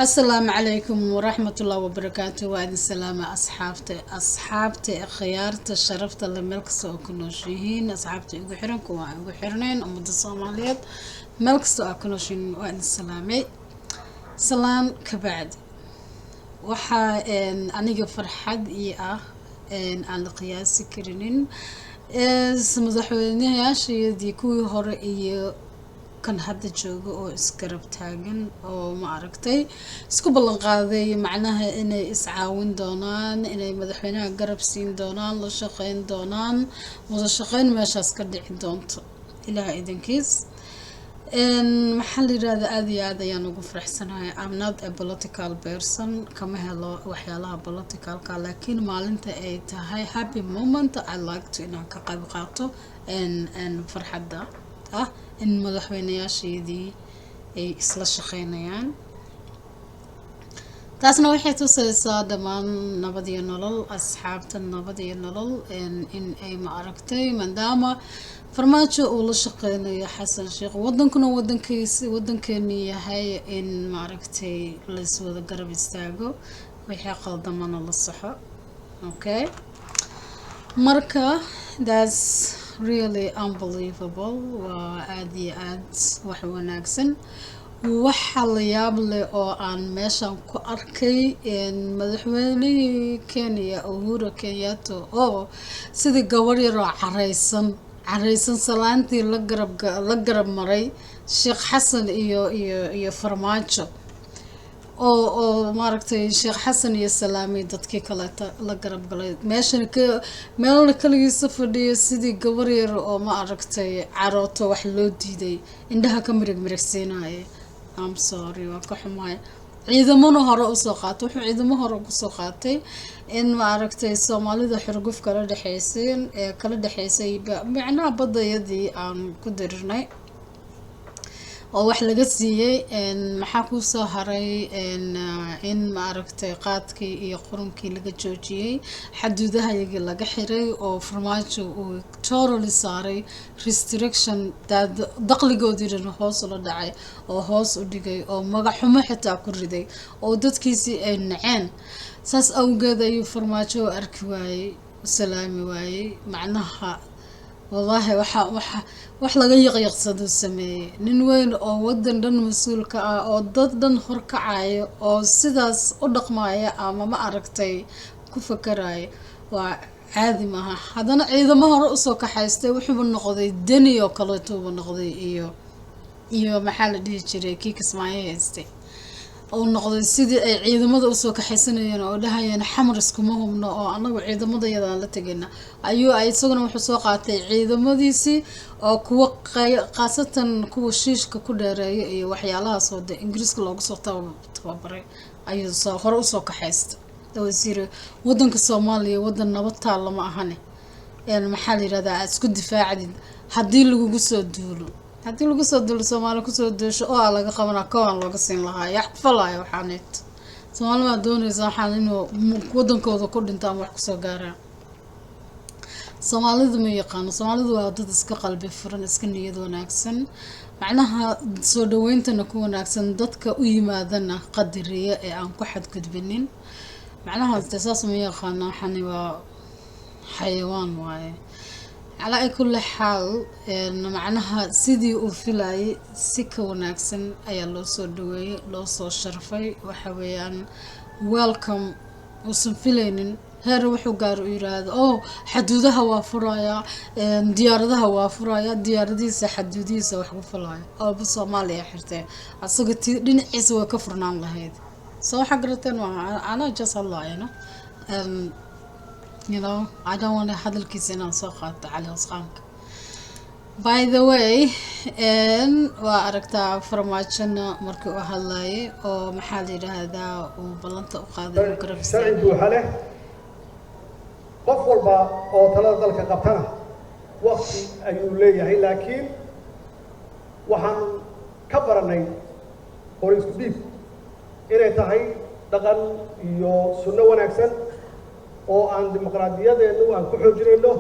Asalaamu calaykum waraxmatullahi wabarakaatu. Waa idin salaama, asxaabta khiyaarta sharafta le, meel kasta oo ku nooshihiin, asxaabta igu xiran, kuwa aan igu xirnayn, ummadda Soomaaliyeed meel kasta oo ku nooshihiin, waa idin salaamay. Salaan kabacdi, waxaa aniga farxad ii ah aan la qiyaasi karinin madaxweynayaashayadii kuwii hore iyo kan hadda jooga oo isgarab taagan oo, ma aragtay, isku ballan qaaday, macnaha inay iscaawin doonaan, inay madaxweynaha garab siin doonaan, la shaqeyn doonaan, wada shaqeyn meeshaas ka dhici doonto, Ilaah idinkiis. Maxaa la yirahdaa, aada iyo aad ayaan ugu faraxsanahay. I'm not a political person, kama helo waxyaalaha politicalka, laakiin maalinta ay tahay happy moment, I like to inaan ka qayb qaato farxadda ah in madaxweynayaasheedii ay isla shaqeynayaan. Taasna waxay tuseysaa dhammaan Nabad iyo Nolol, asxaabta Nabad iyo Nolol, in ay, ma aragtay, maadaama Farmaajo uu la shaqeynayo Xasan Sheekh, wadankuna wadankiis wadankeenu yahay, in, ma aragtay, laiswada garab istaago, wixii qaldamana la saxo. Okay, marka that's really unbelievable. Waa aada iyo aad wax wanaagsan. Waxa la yaab leh oo aan meeshan ku arkay, madaxweynihii Kenya, Uhuru Kenyatta, oo sidii gabar yaroo careysan careysan salaantii la garab maray Sheekh Xasan iyo Farmaajo, oo, maaragtay, Sheekh Xasan iyo salaamay dadkii kaleeta la garab galay, meeshana ka meelna kaligiisa fadhiyo, sidii gabar yar oo, ma aragtay, carooto wax loo diiday, indhaha ka mirig mirigsiinaya. I'm sorry, waa ka xumahay. Ciidamona hore usoo qaatay, wuxuu ciidamo hore kusoo qaatay in, maaragtay, Soomaalida xurguf kala dhexeysay ee kala dhexeysay, micnaha badayadii aan ku dirirnay oo wax laga siiyey. Maxaa kusoo haray? In, maaragtay, qaadkii iyo qurunkii laga joojiyey, xaduudahayagii laga xiray, oo Farmaajo uu totally saaray restriction, daqligoodii dhan hoos ula dhacay oo hoos u dhigay, oo magaxumo xitaa ku riday, oo dadkiisii ay naceen. Saas awgeed ayuu Farmaajo u arki waayey, u salaami waayey. Macnaha, wallaahi, waxa wax laga yaqyaqsado sameeyey. Nin weyn oo wadan dhan mas-uulka ah oo dad dhan horkacaya oo sidaas u dhaqmaya ama, ma aragtay, ku fakaraya, waa caadi maaha. Haddana ciidamo hore usoo kaxaystay, wuxuuba noqday deni oo kaleetuuba noqday, iyo maxaa la dhihi jiray, kii Kismaayo haystay uu noqday. Sidii ay ciidamada usoo kaxaysanayeen oo dhahayeen "Xamar iskuma hubno oo anagu ciidamada yadaan la tegayna," ayuu isaguna wuxuu soo qaatay ciidamadiisii, oo kuwa khaasatan kuwa shiishka ku dheereeya iyo waxyaalahaas oo de Ingiriiska loogu soo tababaray ayuu soo hore usoo kaxaysta. Wasiire, wadanka Soomaaliya wadan nabad taalla ma ahane. Maxaa la yirahdaa, aad isku difaacdid haddii lagugu soo duulo. Haddii lagu soo duulo, Soomaali kusoo duusho oo aa laga qabanaa, kowaan looga siin lahaa yax falaayo. Waxaaneed Soomaali maa doonaysa waxaan inuu wadankooda ku dhinto ama wax kusoo gaaraan? Soomaalidu ma yaqaano. Soomaalidu waa dad iska qalbi furan, iska niyad wanaagsan, macnaha soo dhaweyntana ku wanaagsan, dadka u yimaadana qadariya ee aan ku xadgudbinin. Macnaha de saas ma yaqaano. Waxani waa xayawaan waaye. Calaa ay kulli xaal, macnaha sidii uu filayay si ka wanaagsan ayaa loo soo dhaweeyey, loo soo sharfay. Waxa weeyaan welcome uusan filaynin. Heer wuxuu gaar u yiraahdo, "Oh, xaduudaha waa furayaa, diyaaradaha waa furaya." Diyaaradihiisa xaduudihiisa wax ku fulaya ooba Soomaaliya xirtee, asaga ti dhinaciisa way ka furnaan lahayd. So waxaa garateen waa anaa just hadlaayana. I don't want hadalkiisa inaan soo qaato, Cali Hosqaanka. By the way, waa aragtaa Farmaajona markii uu hadlayay oo, maxaa la yidhaahdaa, uu ballanta u qaaday uu garab sharci istaagay. Buuxa leh. Qof walba oo talada dalka qabtana wakti ayuu leeyahay, laakiin waxaan ka baranay qori isku dhiib inay tahay dhaqan iyo sunno wanaagsan oo aan dimuqraadiyadeennu aan ku xoojinayno.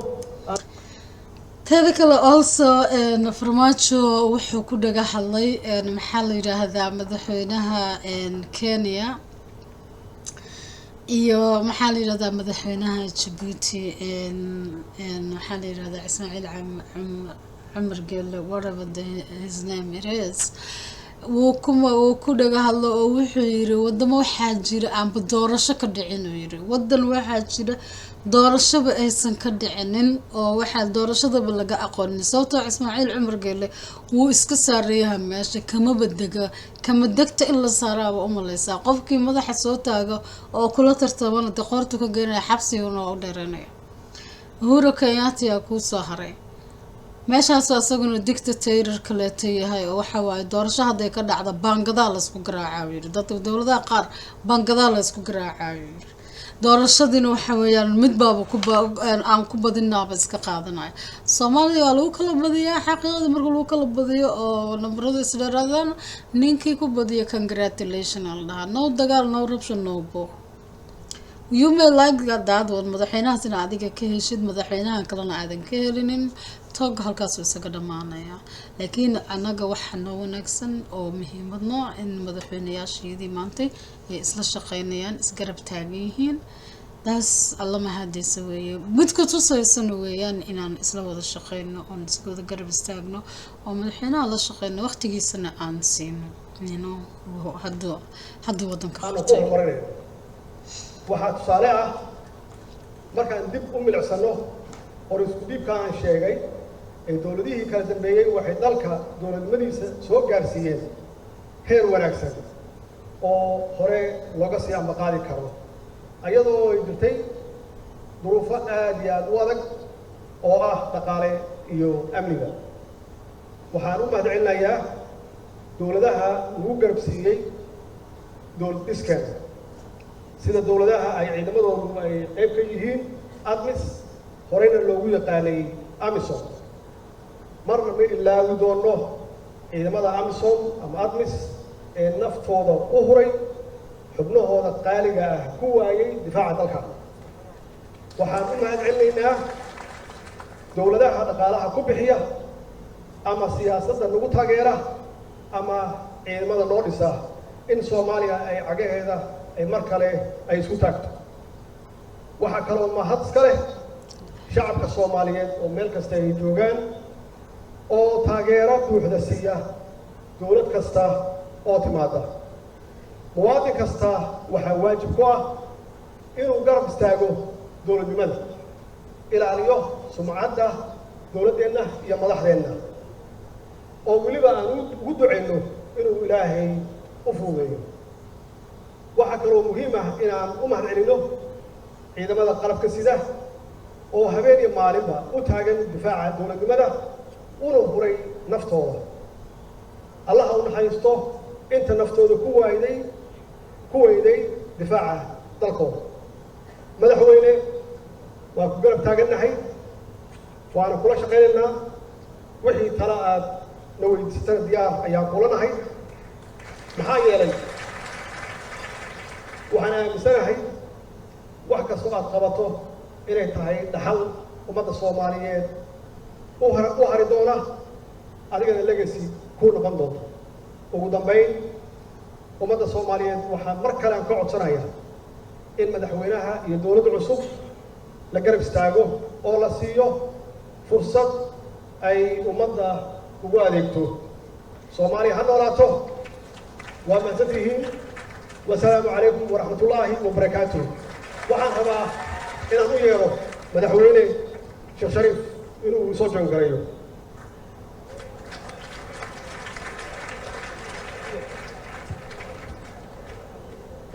Teeda kale, also Farmaajo wuxuu ku dhaga hadlay, maxaa la yidhaahdaa, madaxweynaha Kenya iyo, maxaa la yidhahdaa, madaxweynaha Jabuuti, maxaa la yidhahdaa, Ismaaciil Cumar Geele, whatever his name it is. Wuu ku dhaga hadlo oo wuxuu yiri wadamo waxaa jira aanba doorasho ka dhicin. Uu yiri wadan waxaa jira doorashaba aysan ka dhicinin oo waxaa doorashadaba laga aqoonin, sababtoo Ismaaciil Cumar Geele wuu iska saareeyaha meesha, kamaba dega, kama degta in la saaraaba umaleysaa. Qofkii madaxa soo taaga oo kula tartamana de qoortu ka geenaya, xabsiguna waa u dheeranaya. Uhuru Kenyatta yaa kuu soo haray meeshaasoo isaguna dictator kaleeto yahay, oo waxa waaye doorasho hadday ka dhacda baangadaa laysku garaacaa, yiri. Dadka dowladaha qaar baangadaa laysku garaacaa, yiri. Doorashadiina waxa weeyaan mid baaba ku aan ku badinaaba iska qaadanaya. Soomaaliya waa lagu kala badiyaa. Xaqiiqada marka lagu kala badiyo oo nambaradu isdheeraadaan, ninkii ku badiyo congratulation aa la dhahaa. No dagaal, no rabsho, no buuq. You may like that one, madaxweynahaasina adiga ka heshid, madaxweynaha kalena aadan ka helinin, toog halkaasuu isaga dhamaanaya. Laakiin annaga waxaa noo wanaagsan oo muhiimad noo in madaxweynayaasheedii maantay ay isla shaqeynayaan, isgarab taagan yihiin. Taas Alla mahadeysa weeye. Mid ku tusaysana weeyaan inaan isla wada shaqeyno oon isla wada garab istaagno oo madaxweynaha la shaqeyno, waqtigiisana aan siino. Hadduu wadanka aanu ku qabtay. Horumarinayno waxaa tusaale ah, markaan dib u milicsano hor isku dhiibka aan sheegay ee dowladihii kala dambeeyey, waxay dalka dowladnimadiisa soo gaarsiiyeen heer wanaagsan oo hore looga sii ambaqaadi karo, ayadoo ay jirtay duruufo aad iyo aad u adag oo ah dhaqaale iyo amniga. Waxaan u mahad celinayaa dowladaha lagu garab siiyey dowlad dhiskeena, sida dowladaha ay ciidamadoodu ay qayb ka yihiin ATMIS, horeyna loogu yaqaanay AMISOM. Marna ma ilaawi doono ciidamada AMISOM ama ATMIS ee naftooda u huray, xubnahooda qaaliga ah ku waayey difaaca dalka. Waxaan u mahad celinaynaa dowladaha dhaqaalaha ku bixiya ama siyaasadda nagu taageera ama ciidamada noo dhisa in Soomaaliya ay cagaheeda ay mar kale ay isku taagto. Waxaa kaloo mahad iska leh shacabka Soomaaliyeed oo meel kasta ay joogaan oo taageero buuxda siiya dowlad kasta oo timaada. Muwaadin kasta waxaa waajib ku ah inuu garab istaago dowladnimada, ilaaliyo sumcadda dowladdeenna iyo madaxdeenna, oo weliba aan ugu ducayno inuu Ilaahay u fududeeyo. Waxaa kaloo muhiim ah inaan u mahad celinno ciidamada qalabka sida oo habeen iyo maalinba u taagan difaaca dowladnimada, una huray naftooda. Allaha u naxariisto inta naftooda ku weyday difaaca dalkooda. Madaxweyne, waa ku garab taagannahay, waana kula shaqaynaynaa. Wixii tala aad na weydiisatana diyaar ayaan kula nahay, maxaa yeelay waxaan aaminsanahay wax kastoo aad qabato inay tahay dhaxal ummadda Soomaaliyeed u hari doona, adigana legacy kuu noqon doonto. Ugu dambayn, ummadda Soomaaliyeed waxaan mar kale aan ka codsanayaa in madaxweynaha iyo dowladda cusub la garab istaago oo la siiyo fursad ay ummadda ugu adeegto. Soomaaliya ha noolaato. Waa mahadsantihiin. Wasalaamu calaykum waraxmat ullaahi wabarakaatuh. Waxaan rabaa inaan u yeero Madaxweyne Sheekh Shariif inuu soo joon gareeyo.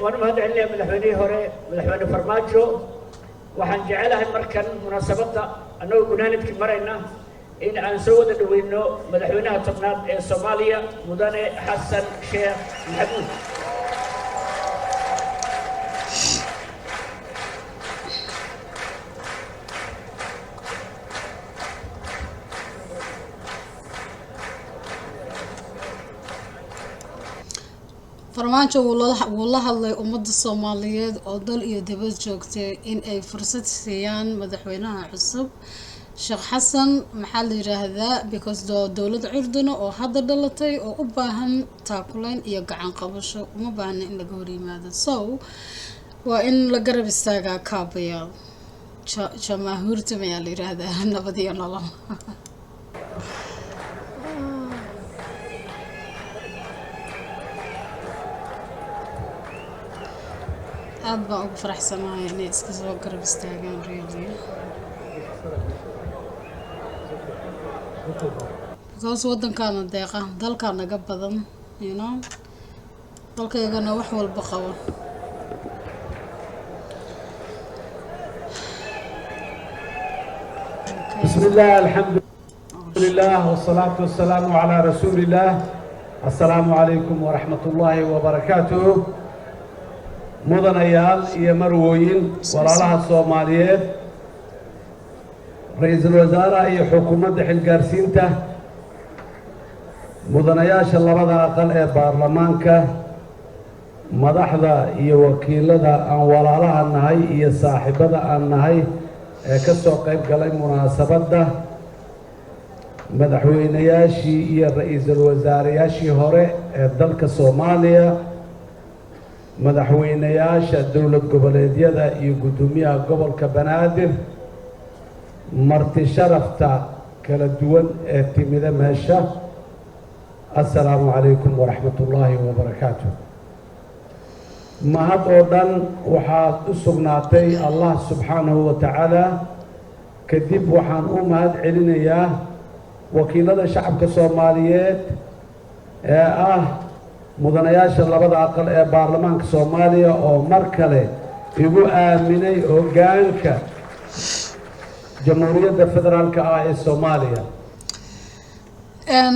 Waan u mahad celinayaa madaxweynihii hore, Madaxweyne Farmaajo. Waxaan jecelahay markan munaasabadda annagoo gunaanadkii marayna in aan soo wada dhaweyno madaxweynaha 10aad ee Soomaaliya, Mudane Xasan Sheekh Maxamuud. Farmaajo wuu la hadlay ummadda Soomaaliyeed oo dal iyo dibad joogtay in ay fursad siiyaan madaxweynaha cusub. Sheekh Xasan, maxaa la yiraahdaa, because dowlad curduna oo hadda dhalatay oo u baahan taakuleyn iyo gacan qabasho, uma baahna in laga hor yimaado. So waa in la garab istaagaa kaabayaal jamaahuurta, mayaa la yiraahdaa, Nabad iyo Nolol. Aada baan ugu faraxsanahay inay iska soo garab istaagaan, really, because waddankaana deeqa, dalkaa naga badan, dalkaygana wax walba qabo. بسم الله، الحمد لله، والصلاة والسلام على رسول الله. السلام عليكم ورحمة الله وبركاته. Mudanayaal iyo marwooyin, walaalaha Soomaaliyeed, ra-iisul wasaaraha iyo xukuumadda xilgaarsiinta, mudanayaasha labada aqal ee baarlamaanka, madaxda iyo wakiilada aan walaalaha nahay iyo saaxiibada aan nahay ee ka soo qayb galay munaasabadda, madaxweynayaashii iyo ra-iisul wasaareyaashii hore ee dalka Soomaaliya, madaxweynayaasha dowlad goboleedyada iyo guddoomiyaha gobolka Banaadir, marti sharafta kala duwan ee timida meesha, assalaamu calaykum waraxmat ullaahi wabarakaatu. Mahad oo dhan waxaad u sugnaatay Allah subxaanahu wa tacaala. Kadib waxaan u mahad celinayaa wakiilada shacabka Soomaaliyeed ee ah mudanayaasha labada aqal ee baarlamaanka Soomaaliya oo mar kale igu aaminay hoggaanka Jamhuuriyadda Federaalka ah ee Soomaaliya.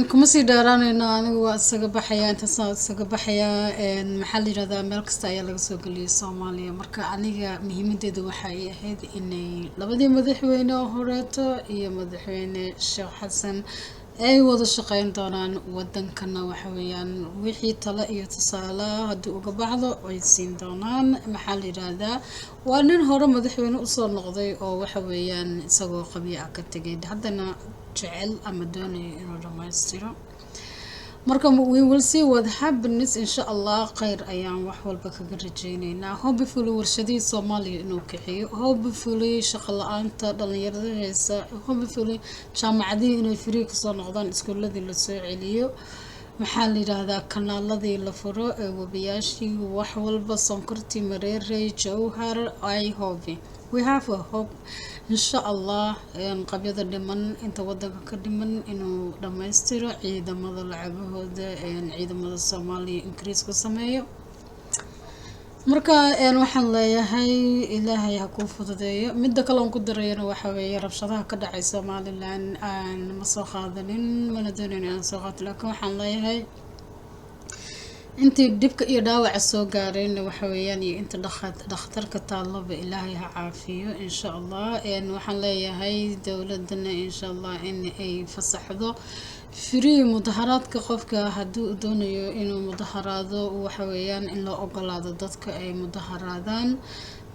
Kuma sii dheeraanayno, anigu waa isaga baxayaa, intaasaan isaga baxayaa. Maxaa la yirahdaa, meel kasta ayaa laga soo geliyay Soomaaliya. Marka aniga muhiimadeedu waxa ay ahayd inay labadii madaxweyne oo horeeto iyo madaxweyne Sheekh Xasan ay wada shaqeyn doonaan, wadankana waxa weeyaan wixii talo iyo tusaale haddii uga baxdo ay siin doonaan. Maxaa la yiraahdaa, waa nin hore madaxweyne usoo noqday oo waxa weeyaan isagoo qabyo ah ka tegay, haddana jecel ama doonayo inuu dhamaystiro. Marka we will see what happens, insha Allah. Kheyr ayaan wax walba kaga rajeyneynaa. Hopefully warshadihii Soomaaliya inuu kiciyo, hopefully shaqo la-aanta dhalinyarada haysa, hopefully jaamacadihii inay free kasoo noqdaan, iskuuladii lasoo celiyo, maxaa la yidhaahdaa, kanaaladii la furo ee webiyaashii, wax walba, sonkortii Mareerey, Jowhar. I hope we have a hope, insha Allah. Qabyada dhiman, inta wadanka ka dhiman, inuu dhammaystiro, ciidamada lacagahooda, ciidamada Soomaaliya increase ku sameeyo. Marka waxaan leeyahay Ilaahay ha kuu fududeeyo. Midda kale oon ku darayana waxa weeye rabshadaha ka dhacay Somaliland. Aan ma soo qaadanin, mana doonayn inaan soo qaato, laakiin waxaan leeyahay intii dhibka iyo dhaawaca soo gaarayna waxa weeyaan iyo inta dhakhtarka taallaba, Ilaahay ha caafiyo, insha Allah. Waxaan leeyahay dowladana, insha Allah, in ay fasaxdo free mudaharaadka. Qofka haddii uu doonayo inuu mudaharaado, waxa weeyaan in loo ogolaado dadka ay mudaharaadaan.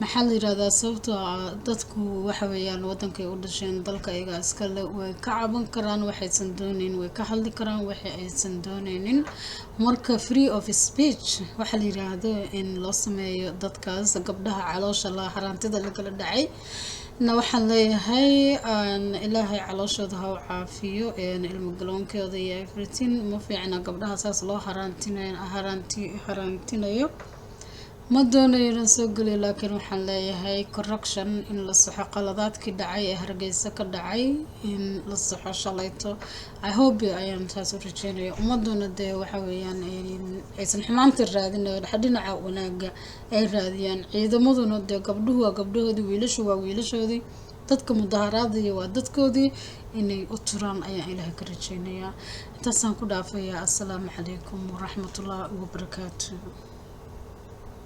Maxaa la yirahdaa, sababtoo ah dadku waxa weeyaan wadankay u dhasheen, dalka iyaga iskale, way ka caban karaan waxaysan dooneynin, way ka hadli karaan waxa aysan dooneynin. Marka free of speech waxaa la yiraahdo in loo sameeyo dadkaas. Gabdhaha caloosha la haraantida lagala dhacay na waxaan leeyahay Ilaahay calooshooda ha u caafiyo, ilmo galoonkooda iyo everything. Ma fiicna gabdhaha saas loo haraantinayo. Ma doonayo inaan soo geliyo, laakiin waxaan leeyahay correction in la saxo qaladaadkii dhacay ee Hargeysa ka dhacay, in la saxo shalayto. I hope ayaan taas u rajeynaya. Ummaduna dee waxa weeyaan aysan xumaanta raadin, dhinaca wanaaga ay raadiyaan. Ciidamaduna dee gabdhuhu waa gabdhahoodii, wiilashu waa wiilashoodii, dadka mudaharaadaya waa dadkoodii, inay u turaan ayaan Ilaahay ka rajeynayaa. Intaasaan ku dhaafayaa. Assalaamu calaykum waraxmatullahi wabarakaatu.